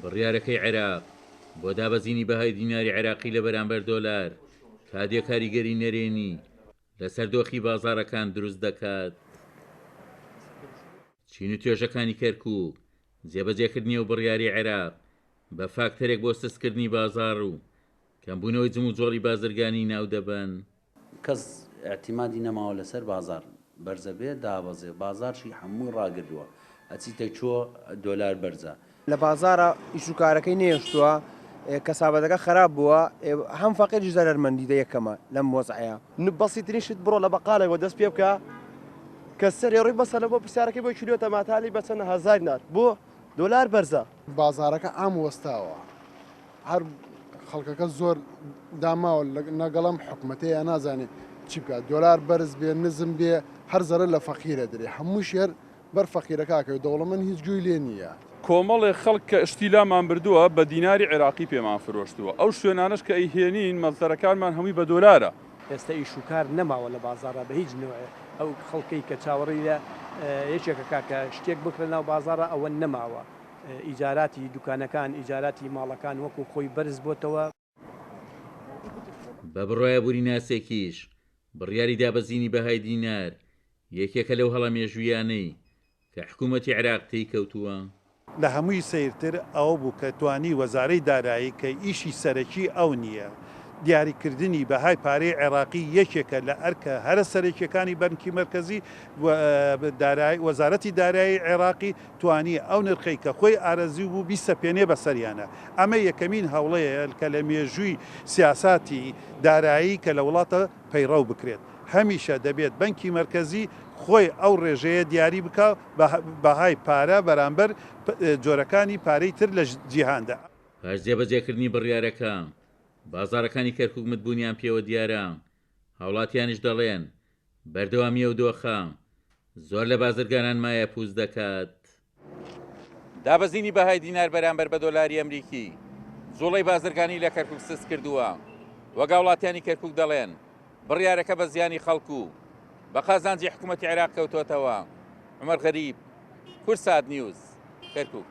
بڕیارەکەی عێراق بۆ دابەزینی بەهای دیناری عێراقی لە بەرامبەر دۆلار تا دێ کاریگەری نەرێنی لەسەر دۆخی بازاڕەکان دروست دەکات. چین و توێژەکانی کەرکوک جێبەجێکردنی ئەو بڕیارەی عێراق بە فاکتەرێک بۆ سستکردنی بازاڕ و کەمبوونەوەی جموجۆڵی بازرگانی ناودەبەن. کەس ئیعتیمادی نەماوە لەسەر بازاڕ بەرزە بێ دابەزێ بازاڕشی هەمووی ڕاگردووە ئەچیتە کوێ دۆلار بەرزە. لە بازاڕا ئیش و کارەکەی نەیەشتووە کەسابەتەکە خەراپ بووە هەم فەقیریش زەرەرمەندی دە یەکەمە لەم وەزعەیا. بەسیترین شت بڕۆ لە بەقالێکەوە دەست پێ بکە کە سەری ڕووی بەسەلە بۆ پرسیارەکەی بۆ کیلۆ تەماتە لی بە چەند هەزاری نار بۆ دۆلار بەرزە. بازاڕەکە عام وەستاوە هەر خەڵکەکە زۆر داماوە لەگەڵ ئەم حکومەتەیە نازانێ چی بکات دۆلار بەرز بێ نزم بێ هەر زەرەر لە فەقیرە درێ هەمووشی هەر بەر فەقیرەکە ئەکەوێ دەوڵەمەند هیچ گوێی لێ نییە. کۆمەڵێک خەڵک کە شتی لامان بردووە بە دیناری عێراقی پێمان فرۆشتووە، ئەو شوێنانەش کە ئەیهێنین مەسدەرەکانمان هەمووی بە دۆلارە. ئێستە ئیش و کار نەماوە لە بازاڕا بە هیچ نەوعێ، ئەو خەڵکەی کە چاوەڕێی لە یەکێک ئەکا کە شتێک بکڕێ ناو بازاڕا ئەوە نەماوە، ئیجاراتی دوکانەکان، ئیجاراتی ماڵەکان وەکو خۆی بەرز بۆتەوە. بە بڕوای ئابووریناسێکیش، بڕیاری دابەزینی بەهای دینار یەکێکە لەو هەڵە مێژووییانەی کە حکوومەتی عێراق تێی کەوتووە. لە هەمووی سەیرتر ئەوە بوو کە توانی وەزارەی دارایی کە ئیشی سەرەکی ئەو نییە، دیاریکردنی بەهای پارەی عێراقی یەکێکە لە ئەرکە هەرە سەرەکییەکانی بەنکی مەرکەزی و وەزارەتی دارایی عێراقی توانی ئەو نرخەی کە خۆی ئارەزووی بوو بیسەپێنێ بەسەریانا. ئەمە یەکەمین هەوڵەیە کە لە مێژووی سیاساتی دارایی کە لە وڵاتە پەیڕەو بکرێت. هەمیشە دەبێت بەنکی مەرکەزی خۆی ئەو ڕێژەیە دیاری بکا بە بەهای پارە بەرامبەر جۆرەکانی پارەی تر لە جیهاندا. پاش جێبەجێکردنی بڕیارەکە، بازاڕەکانی کەرکوک متبوونیان پێوە دیارە، هاوڵاتیانیش دەڵێن، بەردەوامی ئەو دۆخە زۆر لە بازرگانان مایەپووچ دەکات. دابەزینی بەهای دینار بەرامبەر بە دۆلاری ئەمریکی جوڵەی بازرگانی لە کەرکوک سست کردووە، وەک هاوڵاتیانی کەرکوک دەڵێن، بڕیارەکە بە زیانی خەڵک و بە قازانجی حکومەتی عێراق کەوتۆتەوە. عومەر غەریب، کوردسات نیوز، کەرکوک.